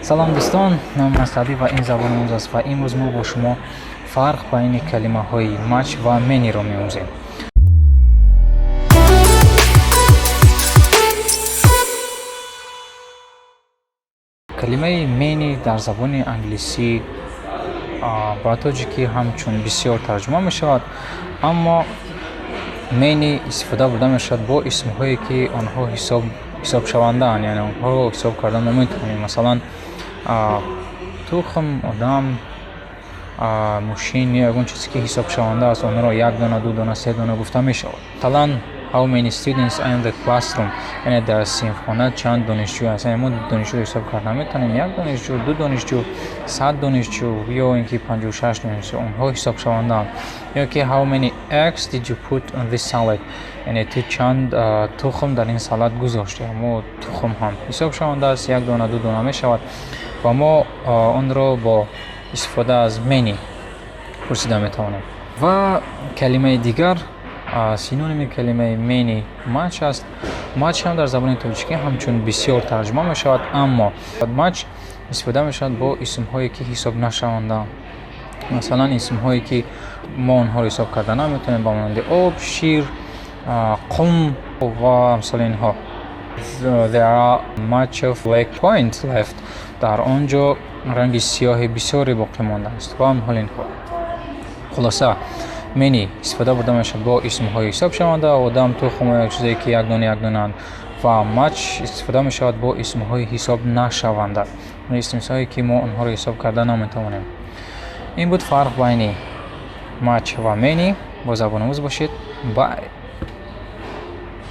Салом, дӯстон, номи ман Саъдӣ ва ин Забономӯз аст ва имрӯз мо бо шумо фарқ байни калимаҳои much ва many-ро меомӯзем. Калимаи many дар забони англисӣ ба тоҷикӣ ҳамчун бисёр тарҷума мешавад, аммо many истифода бурда мешавад бо исмҳое, ки онҳо ҳисобшавандаанд, яъне онҳоро ҳисоб карда мо метавонем, масалан, тухм, одам, мошин ё ягон чизе, ки ҳисобшаванда аст, онҳоро як дона, ду дона, се дона гуфта мешавад. Масалан, "How many students are in the classroom?" яъне дар синфхона чанд донишҷӯ аст. Яъне мо донишҷӯро ҳисоб карда наметавонем: як донишҷӯ, ду донишҷӯ, 100 донишҷӯ ё ин ки 56 донишҷӯ, онҳо ҳисобшавандаанд. Ё ки "How many eggs did you put on this salad?" яъне ту чанд тухм дар ин салат гузоштӣ. Мо тухм ҳам ҳисобшаванда аст, як дона, ду дона мешавад ва мо онро бо истифода аз many пурсида метавонем. Ва калимаи дигар, синоними калимаи many, much аст. Much ҳам дар забони тоҷикӣ ҳамчун бисёр тарҷума мешавад, аммо much истифода мешавад бо исмҳое, ки ҳисоб нашавандаанд, масалан, исмҳое, ки мо онҳоро ҳисоб карда наметавонем, ба монанди об, шир, қум ва амсоли инҳо. "There are much of black paint left." Дар он ҷо ранги сиёҳи бисёре боқӣ мондааст ва амсоли инҳо. Хулоса, many истифода бурда мешавад бо исмҳои ҳисобшаванда, одам, тухм ё чизе, ки як дона, як донаанд, ва much истифода мешавад бо исмҳои ҳисоб нашаванда, исмҳое, ки мо онҳоро ҳисоб карда наметавонем. Ин буд фарқ байни much ва many. Бо Забономӯз бошед. Bye.